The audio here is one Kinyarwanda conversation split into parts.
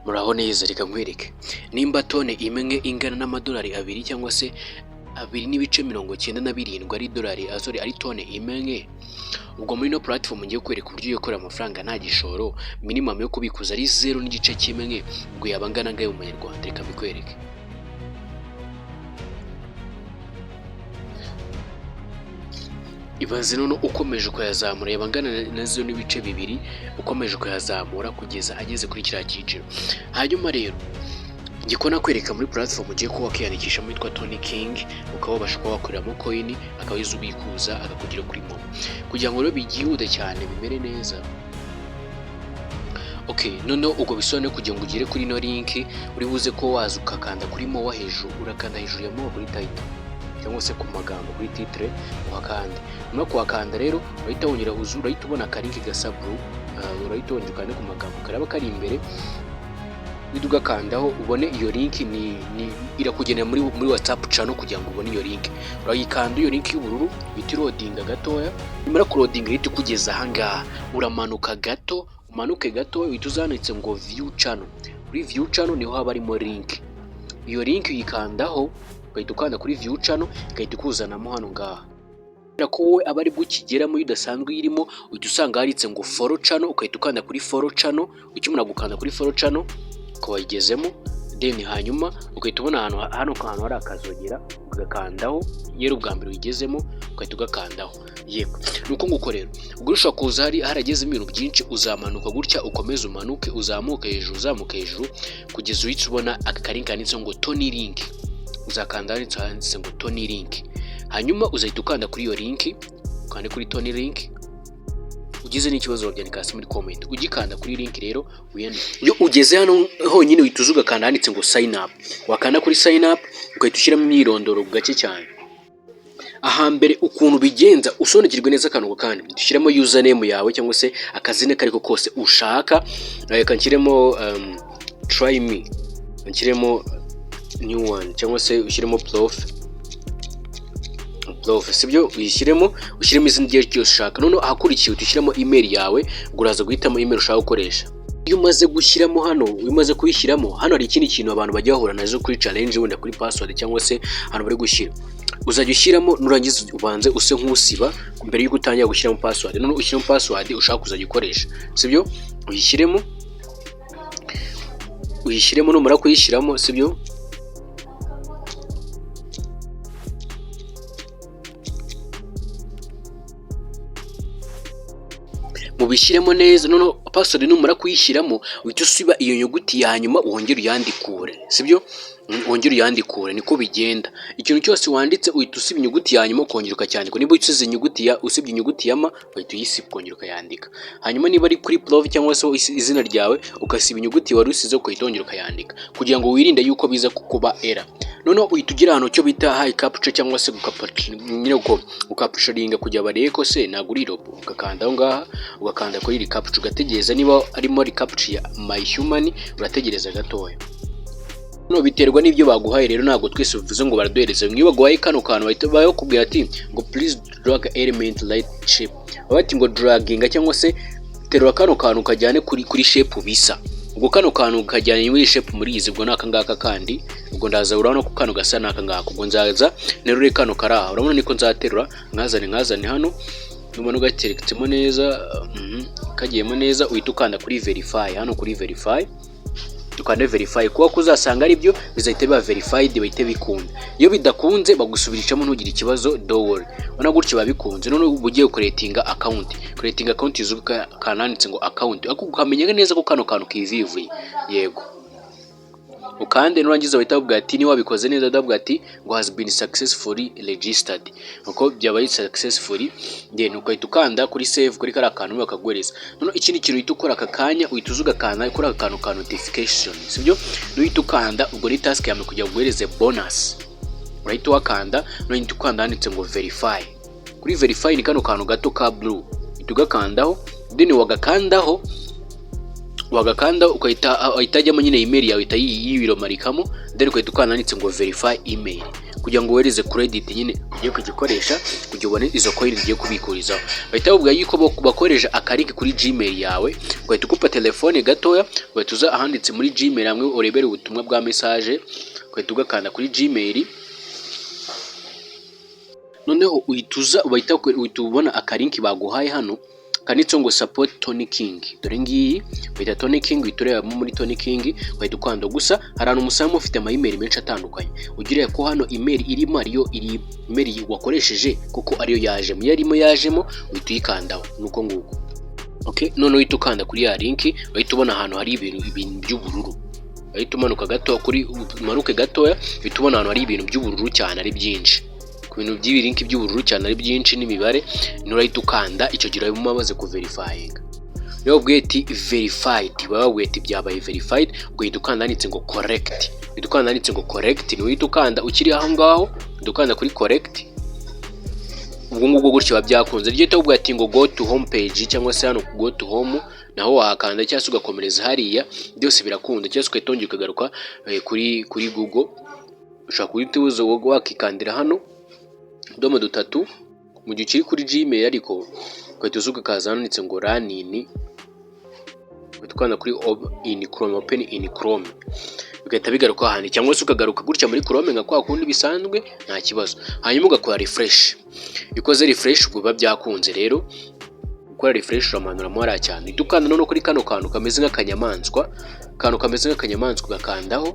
Muraho neza, reka nkwereke nimba tone imwe ingana n'amadolari 2 cyangwa se 2.97 ari idolari, sorry, ari tone imwe. Ubwo muri ino platform ngiye kwereka uburyo ugiye gukorera amafaranga nta gishoro, minimum yo kubikuza ari 0.1, ubwo yaba angana angahe mu manyarwanda? Reka mbikwereke. Ibaze none ukomeje ukayazamura yaba angana na 0.2, ukomeje ukayazamura kugeza ageze kuri kiriya cyiciro. Hanyuma rero ngiye kubona kwereka muri platform ugiye kuba wakiyandikishamo yitwa Tony King, ukaba wabasha kuba wakoreramo coin, akaba arizo ubikuza akakugira kuri momo kugira ngo rero byihute cyane, bimere neza. Okay, noneho ubwo bisobanuye kugira ngo ugere kuri ino link, uri buze ko waza ukakanda kuri more hejuru. Urakanda hejuru ya more kuri title cyangwa se ku magambo kuri titre, uhakande. Nyuma yo kuhakanda rero, urahita wongera uzu, urahita ubona akalink gasa blue. Urahita wongera ukande ku magambo karaba kari imbere, uhita ugakandaho ubone iyo link. Ni irakugenera muri WhatsApp channel kugira ngo ubone iyo link. Urayikanda iyo link y'ubururu, uhita iloadinga gatoya. Nimara kuloadinga, ihita ikugeza ahangaha. Uramanuka gato, umanuke gato, uhita uzanditse ngo "view channel". Kuri view channel niho haba harimo link. Iyo link uyikandaho, ugahita ukanda kuri view channel, igahita ikuzanamo hano ngaha. Kubera ko wowe aba aribwo ukigeramo, iyo udasanzwe uyirimo, uhita usanga handitse ngo "follow channel", ugahita ukanda kuri follow channel. Ukimara gukanda kuri follow channel, ukaba wayigezemo. Then hanyuma ugahita ubona ahantu hano hantu hari akazogera, ugakandaho. Iyo ari ubwa mbere uyigezemo, ugahita ugakandaho. Yego, ni uko nguko rero. Ubwo ushobora kuza hari haragezemo ibintu byinshi. Uzamanuka gutya, ukomeze umanuke, uzamuke hejuru, uzamuke hejuru kugeza uhita ubona aka kalink kanditseho ngo "Tony link". Uzakanda handitse ngo "Tony link", hanyuma uzahita ukanda kuri iyo link, ukande kuri Tony link. Ugize n'ikibazo wabyandika hasi muri comment. Ugikanda kuri link rero wiyandike. Iyo ugeze hano honyine, uhita uza ugakanda handitse ngo "sign up". Wakanda kuri sign up, ugahita ushyiramo imyirondoro gake cyane. Ahambere ukuntu bigenza, usobanukirwe neza akantu kandi, dushyiramo username yawe cyangwa se akazina kariko kose ushaka. Reka nshyiremo try me, nshyiremo new one, cyangwa se ushyiremo prof, sibyo? Uyishyiremo, ushyiremo izina iryo ryose ushaka. Noneho ahakurikiye uhita ushyiramo email yawe. Ubwo uraza guhitamo email ushaka gukoresha. Iyo umaze gushyiramo hano, iyo umaze kuyishyiramo hano, hari ikindi kintu abantu bajya bahura nazo kuri challenge, wenda kuri password cyangwa se ahantu bari gushyira. Uzajya ushyiramo, nurangiza ubanze use nk'usiba mbere y'uko utangira gushyiramo password. Noneho ushyiramo password ushaka kuzajya ukoresha, sibyo? Uyishyiremo, uyishyiremo. Numara kuyishyiramo, sibyo, mubishyiremo neza. Noneho password numara kuyishyiramo, uhita usiba iyo nyuguti ya nyuma, wongere uyandikure, sibyo? Wongere uyandikure. Niko bigenda. Ikintu cyose wanditse, uhita usiba inyuguti ya nyuma, ukongera ukacyandika. Niba usize inyuguti ya, usibye inyuguti ya M, uhita uyisiba, ukongera ukayandika. Hanyuma niba ari kuri prof cyangwa se izina ryawe, ugasiba inyuguti wari usize, ukahita wongera ukayandika kugira ngo wirinde yuko biza kukuba error. Noneho uhita ugira ahantu cyo bita high capture cyangwa se nyine gukapturinga kugira barebe ko se ntabwo uri robot. Ugakanda aho ngaha, ugakanda kuri recapture, ugategereza niba arimo recapture my human. Urategereza gatoya. No biterwa n'ibyo baguhaye rero, ntabwo twese bivuze ngo baraduhereza. Iyo baguhaye kano kantu, bahita bakubwira ati ngo "Please drag element right shape". Bati ngo draginga cyangwa se terura kano kantu kajyane kuri shape bisa. Ubwo kano kantu kajyanye muri shape muri izi, ubwo ni aka ngaka kandi. Ubwo ndaza, urabona ko kano gasa n'aka ngaka. Ubwo nzaza nterure kano kari aha, urabona niko nzaterura, nkazane hano. Nubona ugateretsemo neza, kagiyemo neza, uhita ukanda kuri verify hano. Kuri verify, ukande verify, kuko uzasanga ari byo bizahita biba verified, bahite bikunda. Iyo bidakunze bagusubirishamo, ntugire ikibazo, don't worry. Ubona gutyo babikunze. None uba ugiye kucreatinga account. Creating account, yuzuka kananditse ngo "account", ariko ukamenya neza ko kano kantu kivivuye. Yego, ukande. Nurangiza bahita bavuga ati, niba wabikoze neza, bavuga ati ngo "has been successfully registered", uko byabaye successfully. Then ugahita ukanda kuri save, kuri kariya kantu bakaguhereza. Noneho ikindi kintu uhita ukora aka kanya, uhita uza ugakanda kuri aka kantu ka notification, sibyo? Nuhita ukanda, ubwo ni task yawe kugira ngo uguhereze bonus. Urahita uhakanda, nuhita ukanda handitse ngo "verify". Kuri verify ni kano kantu gato ka blue, uhita ugakandaho. Then wagakandaho, ugahita ahita ajyamo nyine email yawe, ihita yibiromarikamo. Then ugahita ukanda handitse ngo "verify email". Kugira ngo wohereze credit nyine ugiye kugikoresha kugira ubone izo coin ugiye kubikurizaho. Bahita bakubwira yuko bakoresha aka link kuri Gmail yawe, ugahita ukupa telefone gatoya, ugahita uza ahanditse muri Gmail hamwe urebera ubutumwa bwa message, ugahita ugakanda kuri Gmail. Noneho uhita uza, bahita uhita ubona aka link baguhaye hano kanditseho ngo "Support Tony King". Dore ngiyi bahita Tony King, uhita urebamo muri Tony King, ugahita ukanda. Gusa hari ahantu musanga mufite ama email menshi atandukanye, ujya ureba ko hano email irimo ariyo iri email wakoresheje kuko ariyo yajemo. Iyo arimo yajemo, uhita uyikandaho nuko nguko. Okay, noneho uhita ukanda kuri ya link, uhita ubona ahantu hari ibintu by'ubururu. Uhita umanuka gato kuri, umanuke gatoya, uhita ubona ahantu hari ibintu by'ubururu cyane ari byinshi, ku bintu by'ibi link by'ubururu cyane ari byinshi n'imibare. Nurahita ukanda, icyo gihe uraba umaze kuverifyinga. Iyo babwiye ati "verified", baba babwiye ati byabaye verified. Ugahita ukanda handitse ngo "collect". Uhita ukanda handitse ngo "collect", niho uhita ukanda ukiri aho ngaho, uhita ukanda kuri "collect". Ubwo ngubwo gutyo biba byakunze. Ryo uhita ati ngo "go to home page", cyangwa se hano "go to home" naho wahakanda, cyangwa se ugakomereza hariya, byose birakunda, cyangwa se ugahita wongera ukagaruka kuri Google. Ushobora guhita uza wakikandira hano utudomo dutatu mu gihe ukiri kuri Gmail, ariko ugahita uza ukakaza handitse ngo "learning", ugahita ukanda kuri in Chrome, "open in Chrome", bigahita bigaruka ahandi, cyangwa se ukagaruka gutya muri Chrome nka kwa kundi bisanzwe, nta kibazo. Hanyuma ugakora refresh. Iyo ukoze refresh, ubwo biba byakunze. Rero gukora refresh, uramanuramo hariya cyane, uhita ukanda noneho kuri kano kantu kameze nk'akanyamaswa, akantu kameze nk'akanyamaswa ugakandaho,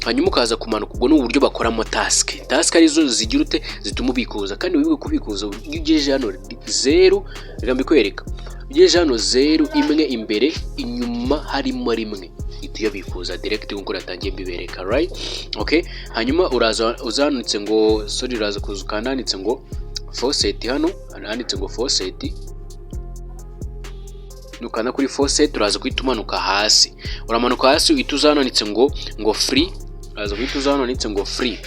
hanyuma ukaza kumanuka. Ubwo ni uburyo bakoramo task. Task arizo zigira ute? Zituma ubikuza. Kandi wibuke kubikuza iyo ugejeje hano zeru. Reka mbikwereka. Ugejeje hano zeru imwe imbere, inyuma harimo rimwe, uhita uyabikuza direct nk'uko natangiye mbibereka, right? Okay, hanyuma uraza uzanditse ngo, sorry, uraza kuza ukanda handitse ngo "faucet". Hano handitse ngo "faucet", nukanda kuri "faucet", uraza guhita umanuka hasi. Uramanuka hasi, uhita uza hano handitse ngo "free". Uraza guhita uza hano handitse ngo free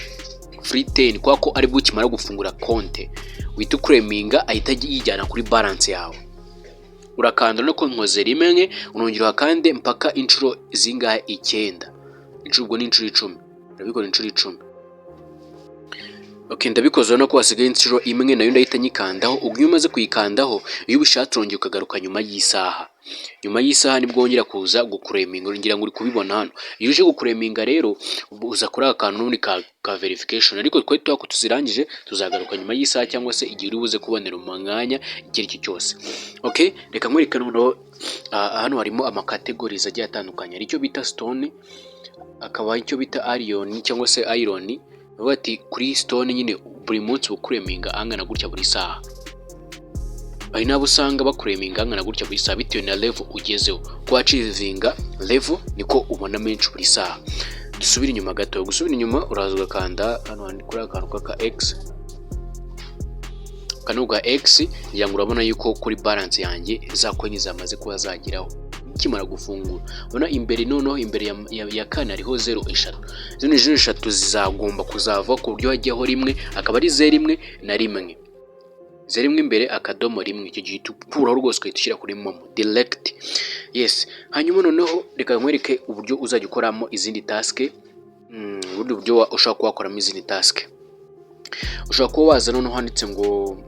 10, kubera ko aribwo ukimara gufungura konte, uhita uclaiminga, ahita yijyana kuri balance yawe. Urakanda no ko nkoze rimwe, urongera uhakande mpaka inshuro zingahe? Icyenda. Inshuro, ubwo ni inshuro 10, urabikora inshuro 10. Okay, ndabikoze. Urabona ko hasigaye inshuro imwe, nayo ndahita nyikandaho. Ubwo iyo umaze kuyikandaho, iyo ubishatse urongera ukagaruka nyuma y'isaha. Nyuma y'isaha nibwo wongera kuza guclaiminga. Ngira ngo uri kubibona hano. Iyo uje guclaiminga rero, uza kuri aka kantu n'ubundi ka verification, ariko twari tuba tuzirangije, tuzagaruka nyuma y'isaha cyangwa se igihe uri buze kubonera umwanya icyo ari cyo cyose. Okay, reka nkwereke noneho. Hano harimo ama categories agiye atandukanye. Hari icyo bita stone, akaba icyo bita iron cyangwa se iron. Bavuga ati kuri stone nyine buri munsi uclaiminga angana gutya buri saha. Hari n'abo usanga baclaiminga angana gutya buri saha bitewe na level ugezeho. Uko wachievinga level niko ubona menshi buri saha. Dusubire inyuma gato. Gusubira inyuma, uraza ugakanda hano kuri aka kantu k'aka X, kano ga X. Ngira ngo urabona yuko kuri balance yanjye za coin zamaze kuba zageraho nkimara gufungura. Ubona imbere noneho, imbere ya kane hariho zero eshatu. Zino zero eshatu zizagomba kuzava ku buryo hajyaho rimwe, akaba ari zeru imwe na rimwe, zeru imwe imbere, akadomo rimwe. Icyo gihe uhita ukuraho rwose, ugahita ushyira kuri MoMo direct. Yes, hanyuma noneho reka nkwereke uburyo uzajya ukoramo izindi task. Ubundi buryo ushobora kuba wakoramo izindi task, ushobora kuba waza noneho handitse ngo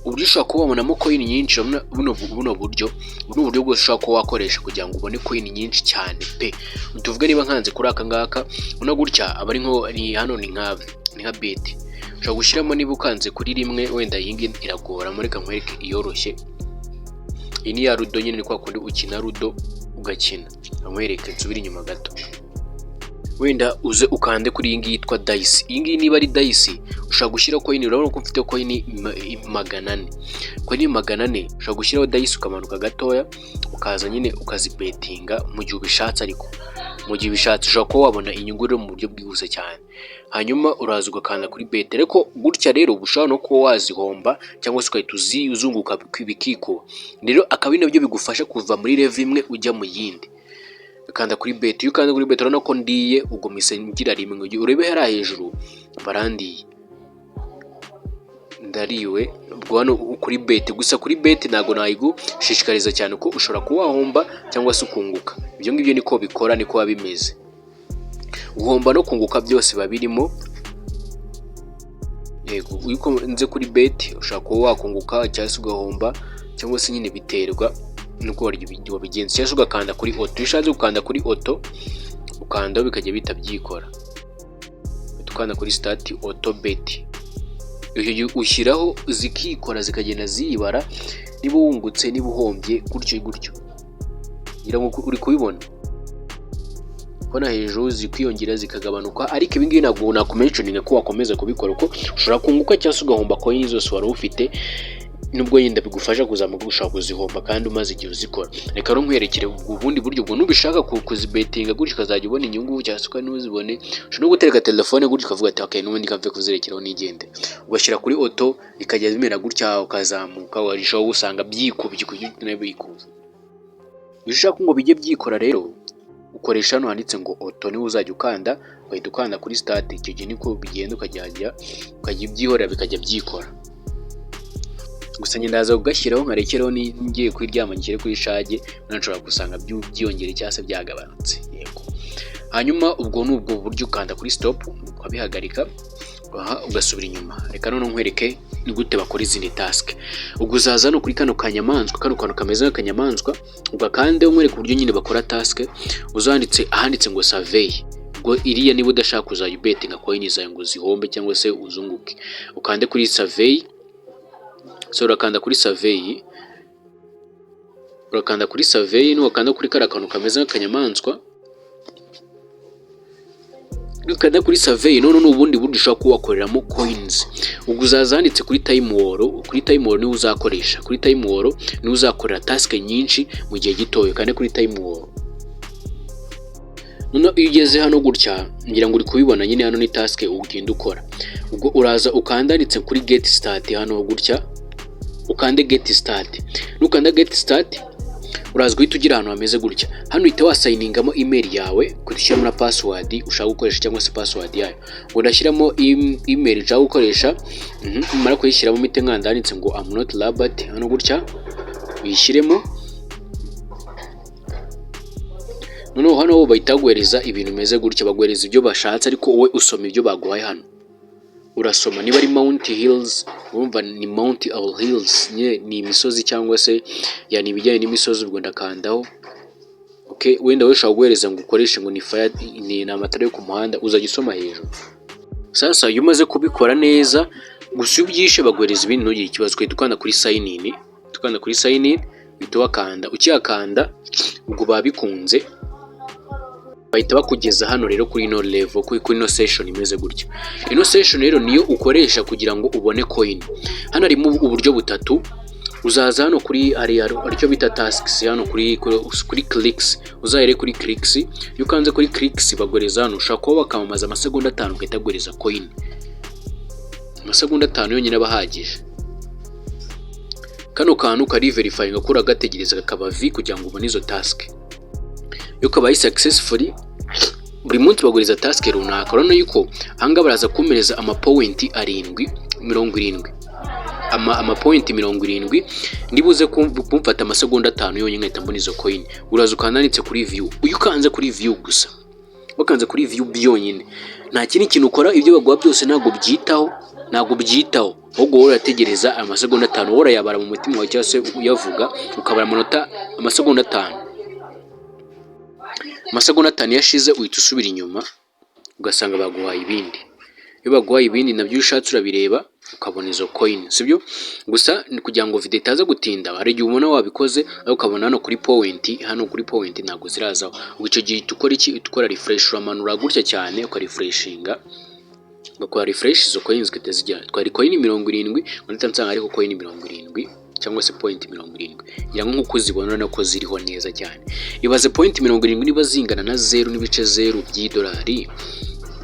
uburyo ushobora kuba wabonamo coin nyinshi. Urabona buno buryo, ubu ni uburyo bwose ushobora kuba wakoresha kugira ngo ubone coin nyinshi cyane pe. Tuvuge niba nkanze kuri aka ngaka, ubona gutya aba ari nko ni hano ni nka bet ushobora gushyiramo. Niba ukanze kuri rimwe, wenda iyi ngiyi iragora, reka nkwereke iyoroshye. Iyi ni ya ludo nyine, ni kwa kundi ukina ludo ugakina. Nkwereke, nsubire inyuma gato. Wenda uze ukande kuri iyi ngiyi yitwa dice. Iyi ngiyi niba ari dice, ushobora gushyiraho coin. Urabona ko mfite coin 400. Coin 400, ushobora gushyiraho dice, ukamanuka gatoya, ukaza nyine ukazibetinga mu gihe ubishatse. Ariko mu gihe ubishatse ushobora kuba wabona inyungu rero mu buryo bwihuse cyane. Hanyuma uraza ugakanda kuri bet. Ariko gutya rero ushobora no kuba wazihomba cyangwa se ugahita uzunguka bikikuba. Rero akaba ari nabyo bigufasha kuva muri level imwe ujya mu yindi. Ukanda kuri bet. Iyo ukanda kuri bet, urabona ko ndiye, ubwo mpise ngira rimwe. Urebe hariya hejuru, barandiye, ndariwe. Ubwo hano kuri bet gusa, kuri bet ntabwo nayigushishikariza cyane ko ushobora kuba wahomba cyangwa se ukunguka. Ibyo ngibyo niko bikora, niko biba bimeze. Guhomba no kunguka byose biba birimo. Yego, iyo ukanze kuri bet ushobora kuba wakunguka cyangwa se ugahomba, cyangwa se nyine biterwa n'uko wabigenza, cyangwa se ugakanda kuri auto. Iyo ushatse gukanda kuri auto, ukandaho bikajya bihita byikora. Uhita ukanda kuri start auto bet, icyo gihe ushyiraho zikikora, zikagenda ziyibara niba wungutse, niba uhombye, gutyo gutyo. Ngira ngo uri kubibona, kubona hejuru zikwiyongera, zikagabanuka. Ariko ibi ngibi ntabwo nakumentioninga ko wakomeza kubikora, kuko ushobora kunguka cyangwa se ugahomba coin zose wari ufite. Nubwo yenda bigufasha kuzamuka, ushobora kuzihomba kandi umaze igihe uzikora. Reka rero nkwerekere ubwo bundi buryo. Ubwo nubishaka kuzibetinga gutyo, ukazajya ubona inyungu cyangwa se ntuzibone, ushobora no gutereka telefone gutyo, ukavuga ati: "Okay, n'ubundi kamve kuzirekeraho nigende", ugashyira kuri auto, bikajya bimera gutya, ukazamuka, warushaho gusanga byikubye ku buryo unabikuza. Iyo ushaka ngo bijye byikora rero, ukoresha hano handitse ngo auto, niho uzajya ukanda, ugahita ukanda kuri start. Icyo gihe niko bigenda, ukajya ubyihorera bikajya byikora. Gusa njye ndaza kugashyiraho nkarekereho, ngiye kuryama nshyire kuri charge, nshobora gusanga byiyongere cyangwa se byagabanutse. Yego, hanyuma ubwo ni ubwo buryo, ukanda kuri stop ukabihagarika, ugasubira inyuma. Reka noneho nkwereke ni gute bakora izindi task. Ubwo uzaza hano kuri kano kanyamaswa, kano kantu kameze nk'akanyamaswa, ugakande, nkwereke uburyo nyine bakora task. Uzanditse ahanditse ngo survey. Ubwo iriya niba udashaka kuzajya ubetinga coin zawe ngo zihombe cyangwa se uzunguke, ukande kuri survey. So urakanda kuri survey, urakanda kuri survey. Nuwakanda kuri kariya kantu kameze nk'akanyamaswa, nukanda kuri survey, none ni ubundi buryo ushobora kuba wakoreramo coins. Ubwo uzaza handitse kuri time wall. Kuri time wall niwo uzakoresha, kuri time wall niwo uzakorera task nyinshi mu gihe gitoya. Ukande kuri time wall. Noneho iyo ugeze hano gutya, ngira ngo uri kubibona nyine, hano ni task ugenda ukora. Ubwo uraza ukanda handitse kuri get start hano gutya, ukande get start. Nukanda get start, uraza guhita ugira ahantu hameze gutya. Hano uhita wasigningamo email yawe, ushyiramo na password ushaka gukoresha cyangwa se password yayo. Ngo ndashyiramo email nshaka gukoresha, nimara kuyishyiramo mpite nkanda handitse ngo "I'm not robot" hano gutya, uyishyiremo. Noneho hano bahita baguhereza ibintu bimeze gutya, baguhereza ibyo bashatse, ariko wowe usoma ibyo baguhaye hano. Urasoma niba ari Mount Hills, urumva ni Mount our Hills, ni imisozi cyangwa se yani ibijyanye n'imisozi. Ubwo ndakandaho. Okay, wenda wowe ushobora guhereza ngo ukoreshe ngo ni fire, ni amatara yo ku muhanda, uzajya usoma hejuru. Sasa iyo umaze kubikora neza, gusa iyo ubyishe baguhereza ibindi, ntugire ikibazo. Ugahita ukanda kuri sign in, ukanda kuri sign in, uhita wakanda. Ukihakanda ubwo biba bikunze, bahita bakugeza hano rero kuri ino level, kuri ino session imeze gutya. Ino session rero niyo ukoresha kugira ngo ubone coin. Hano harimo uburyo butatu. Uzaza hano kuri hari icyo bita tasks, hano kuri clicks. Uzahere kuri clicks. Iyo ukanze kuri clicks, baguhereza hano, ushobora kuba wakamamaza amasegonda 5, ugahita baguhereza coin. Amasegonda 5 yonyine aba ahagije. Kano kantu kari verifyinga ko uragategereza kakaba V kugira ngo ubone izo task. Iyo kabaye successfully, buri munsi baguriza task runaka. Urabona yuko ahangaha baraza kumereza amapoint 7 70, amapoint 70. Ndibuze kumfata amasegonda 5 yonyine nkahita mbona izo coin. Uraza ukanda kuri view. Iyo ukanze kuri view gusa, wakanze kuri view byonyine, nta kindi kintu ukora, ibyo baguha byose ntabwo byitaho, ntabwo byitaho. Ahubwo wowe urategereza amasegonda 5, wowe urayabara mu mutima wawe cyangwa se uyavuga, ukabara amanota, amasegonda 5. Amasegonda 5 iyo ashize, uhita usubira inyuma ugasanga baguhaye ibindi. Iyo baguhaye ibindi nabyo, iyo ushatse urabireba ukabona izo coin, sibyo? Gusa ni kugira ngo video itaza gutinda. Hari igihe ubona wabikoze ariko ukabona hano kuri point, hano kuri point ntabwo zirazaho. Ubwo icyo gihe uhita ukora iki? Uhita ukora refresh. Uramanura gutya cyane, ukarefreshinga, ugakora refresh, izo coin zigahita zijya. Twari coin 70, ndahita nsanga ariko coin 70 cyangwa se point 70. Ngira ngo nk'uko uzibona, urabona ko ziriho neza cyane. Ibaze point 70 niba zingana na 0.0 by'idolari,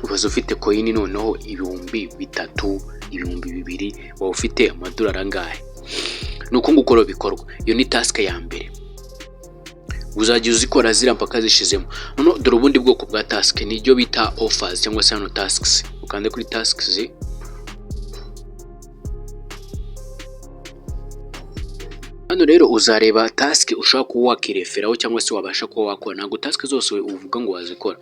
ubaze ufite coin noneho 3000, 2000, waba ufite amadolari angahe? Ni uko nguko rero bikorwa. Iyo ni task ya mbere, uzajya uzikora ziriya mpaka zishizemo. Noneho dore ubundi bwoko bwa task, ni ibyo bita offers cyangwa se hano tasks. Ukande kuri tasks. Hano Hano rero uzareba task ushobora kuba wakireferaho cyangwa se wabasha kuba wakora. Ntabwo task zose uvuga ngo wazikora.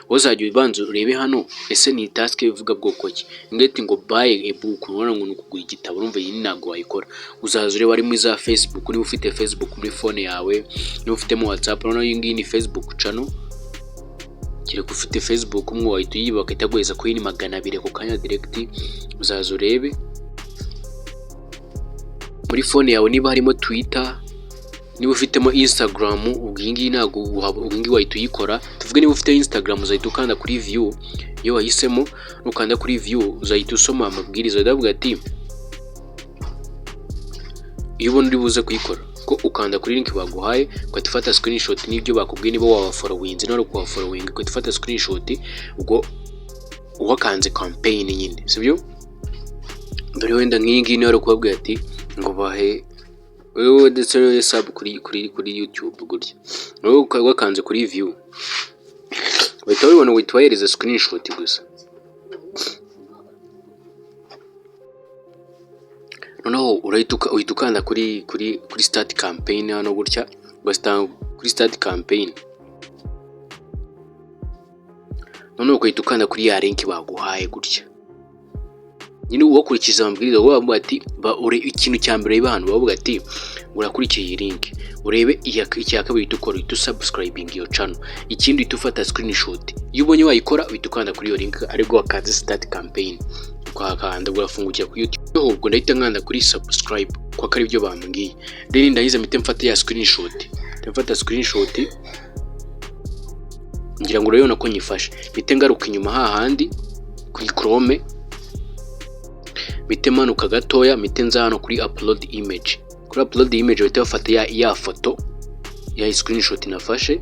Wowe uzajya ubanza urebe hano, ese ni task ivuga bwoko ki? Ngeti ngo "buy a book", urabona ngo ni ukugura igitabo, urumva iyi ntabwo wayikora. Uzaza ureba harimo iza Facebook, niba ufite Facebook muri phone yawe, niba ufitemo WhatsApp. Urabona iyi ngiyi ni Facebook channel, kereka ufite Facebook umwe wahita uyiba bagahita baguhereza coin 200 ako kanya direct. Uzaza urebe muri phone yawe niba harimo Twitter, niba ufitemo Instagram. Ubwo iyi ngiyi ntabwo, ubwo iyi ngiyi wahita uyikora. Tuvuge niba ufite Instagram, uzahita ukanda kuri view. Iyo wahisemo, nukanda kuri view, uzahita usoma amabwiriza. Ndavuga ati iyo ubona uri buze kuyikora, ko ukanda kuri link baguhaye, ugahita ufata screenshot n'ibyo bakubwiye, niba wabafollowinze, niba ari ukubafollowinga, ugahita ufata screenshot, ubwo wakanze campaign nyine, sibyo? Dore wenda nk'iyi ngiyi, niba ari ukubabwira ati ngo bahe wowe ndetse sub kuri YouTube gutya, wowe wakanze kuri view, bahita babibona, uhita ubahereza screenshot gusa. Noneho urahita uhita ukanda kuri start campaign hano gutya, kuri start campaign. Noneho ugahita ukanda kuri ya link baguhaye gutya nyine, wakurikiza amabwiriza. Bavuga ati ikintu cya mbere ureba hano, bavuga ati urakurikiye iyi link, urebe icya kabiri uhita ukora, uhita usubscribing iyo channel. Ikindi, uhita ufata screenshot. Iyo ubonye wayikora, uhita ukanda kuri iyo link, aribwo wakanze start campaign, ukahakanda, urafungukira kuri YouTube. Ubwo ndahita nkanda kuri subscribe kuko ari byo bambwiye. Then ndahize mpite mfata ya screenshot, mfata screenshot, ngira ngo urabibona ko nyifashe. Mpite ngaruka inyuma hahandi kuri Chrome, mpite manuka gatoya, mpite nza hano kuri upload image. Kuri upload image bahita bafata ya foto ya screenshot nafashe,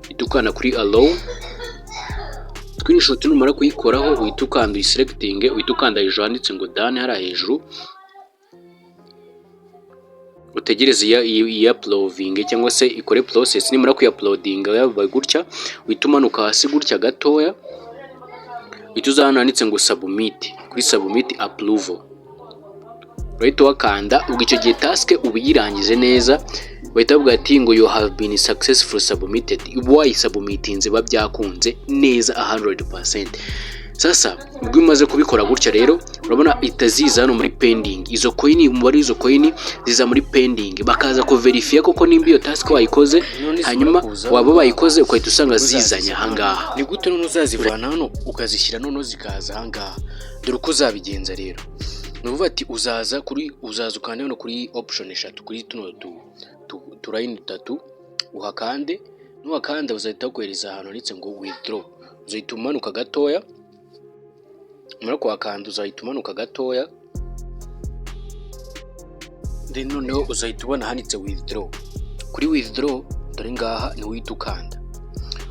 uhita ukanda kuri allow screenshot. Numara kuyikoraho, uhita ukanda uyiselecting, uhita ukanda hejuru handitse ngo done hariya hejuru, utegereze iya uploading cyangwa se ikore process. Nimara kuyauploadinga yabaye gutya, uhita umanuka hasi gutya gatoya, uhita uza hano handitse ngo submit, kuri submit approval urahita wakanda. Ubwo icyo gihe task uba uyirangije neza. Bahita bavuga ati ngo "You have been successfully submitted". Uba wayisubmitinze, biba byakunze neza 100%. Sasa ubwo umaze kubikora gutya rero, urabona itaziza hano muri pending izo coin, umubare w'izo coin ziza muri pending, bakaza kuverifiya koko nimba iyo task wayikoze. Hanyuma waba wayikoze, ugahita usanga zizanye ahangaha. Ni gute none uzazivana hano ukazishyira noneho zikaza ahangaha? Dore uko uzabigenza rero. Ni ukuvuga ati uzaza kuri, uzaza ukanda hano kuri option eshatu, kuri tuno tuline dutatu, uhakande. Nuhakanda, uzahita bakohereza ahantu handitse ngo withdraw. Uzahita umanuka gatoya, umara kuhakanda uzahita umanuka gatoya, then noneho uzahita ubona handitse withdraw. Kuri withdraw, dore ngaha, niho uhita ukanda.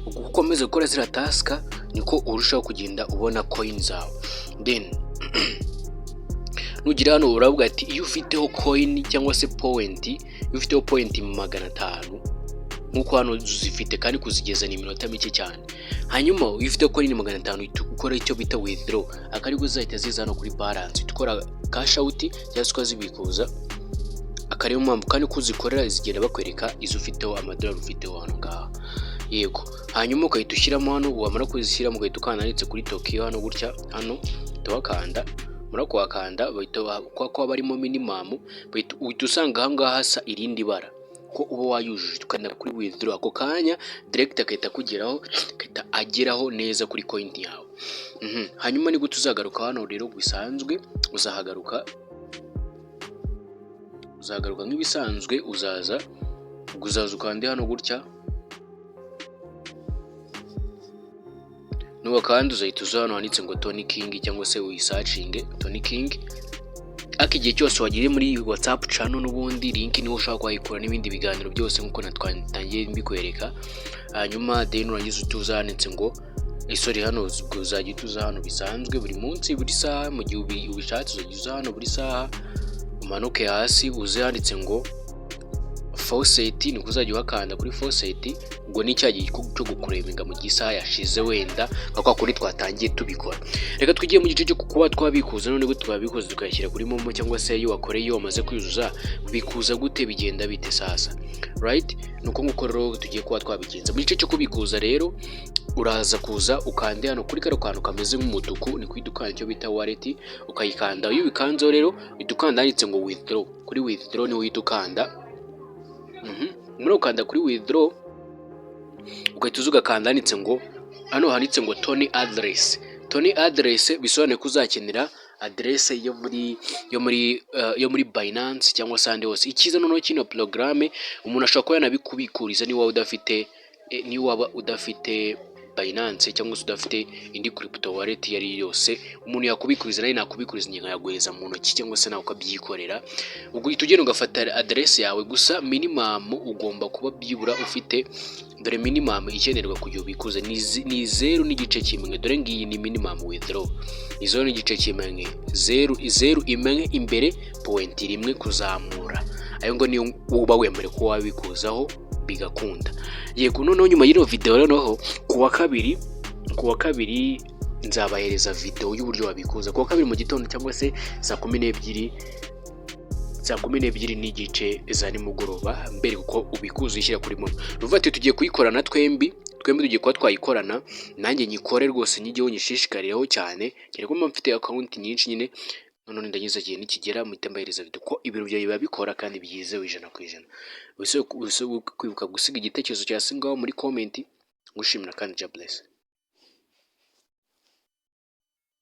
Ubwo uko ukomeza gukora ziriya task, niko urushaho kugenda ubona coin zawe. Then nugira hano, uravuga ati iyo ufiteho coin cyangwa se point, iyo ufiteho point 500 nk'uko hano zifite, kandi kuzigeza ni iminota mike cyane. Hanyuma iyo ufite coin 500, uhita ukora icyo bita withdraw, akaribwo zahita ziza hano kuri balance, uhita ukora cash out cyangwa se ukazibikuza. Akariyo mpamvu kandi kuzikorera zigenda bakwereka izo ufiteho, amadolari ufiteho hano ngaha. Yego, hanyuma ugahita ushyiramo hano. Wamara kuzishyiramo, ugahita ukanda handitse kuri Tokyo hano gutya. Hano uhita wakanda, umara kuhakanda, bahita kwa ko haba harimo minimum, uhita usanga aha ngaha hasa irindi bara ko uba wayujuje. Ukanda kuri withdraw ako kanya direct, agahita akugeraho, agahita ageraho neza kuri coin yawe. Hanyuma ni gute uzagaruka hano rero? Bisanzwe uzahagaruka, uzagaruka nk'ibisanzwe. Uzaza, uzaza ukande hano gutya. Nuba kandi uzahita uza hano handitse ngo Tony King, cyangwa se uyisearchinge Tony King. Ariko igihe cyose wagiye muri WhatsApp channel, n'ubundi link niho ushobora kuhayikura n'ibindi biganiro byose nk'uko natwatangiye mbikwereka. Hanyuma then urangiza uhite uza handitse ngo, sorry, hano uzajya uhita uza hano bisanzwe buri munsi, buri saha, mu gihe ubishatse uzajya uza hano buri saha, umanuke hasi, uze handitse ngo faucet, niko uzajya uhakanda kuri faucet. Ubwo Ubwo ni cya gihe cyo guclaiminga mu gihe isaha yashize, wenda nka kwa kundi twatangiye tubikora. Reka twigiye mu gice cyo kuba twabikuza. None gute twabikuza tukayashyira kuri MoMo, cyangwa se iyo wakoreye, iyo wamaze kuyuzuza, ubikuza gute? Bigenda bite sasa? Right, ni uko nguko rero tugiye kuba twabigenza. Mu gice cyo kubikuza rero, uraza kuza ukande hano kuri kano kantu kameze nk'umutuku, ni ku idukanda icyo bita wallet, ukayikanda. Iyo ubikanzeho rero, uhita ukanda handitse ngo withdraw. Kuri withdraw niho uhita ukanda. Muri ukanda kuri withdraw, ugahita uza ugakanda handitse ngo, hano handitse ngo TON address. TON address bisobanuye ko uzakenera aderese yo muri Binance cyangwa se ahandi hose. Icyiza noneho kino porogaramu, umuntu ashobora kuba yanabikubikuriza niba waba udafite Binance cyangwa se udafite indi crypto wallet iyo ari yo yose. Umuntu yakubikuriza, nawe nakubikuriza, nkayaguhereza mu ntoki, cyangwa se nawe ukabyikorera. Ubwo uhita ugenda ugafata aderese yawe. Gusa minimum ugomba kuba byibura ufite, dore minimum ikenerwa kugira ubikuze ni 0.1. Dore ngiyi ni minimum withdraw, ni 0.1, zeru zeru imwe imbere, point rimwe kuzamura. Ayo ngo niyo uba wemerewe kuba wabikuzaho bigakunda. Yego, noneho nyuma y'iyo video, noneho kuwa kabiri nzabahereza video y'uburyo wabikuza kuwa kabiri mu gitondo, cyangwa se saa 12, saa 12:30 za nimugoroba, mbere kuko ubikuza ushyira kuri MoMo. Ruvuga ati tugiye kuyikorana twembi, twembi tugiye kuba twayikorana, nanjye nyikore rwose, njyeho nyishishikarireho cyane cyane ko mba mfite account nyinshi nyine. None ndanyuze, igihe nikigera muhite mbahereza video ko ibintu byawe biba bikora kandi byizewe 100%. Wese kwibuka gusiga igitekerezo cya ngaho muri comment. Ngushimira kandi Jah bless.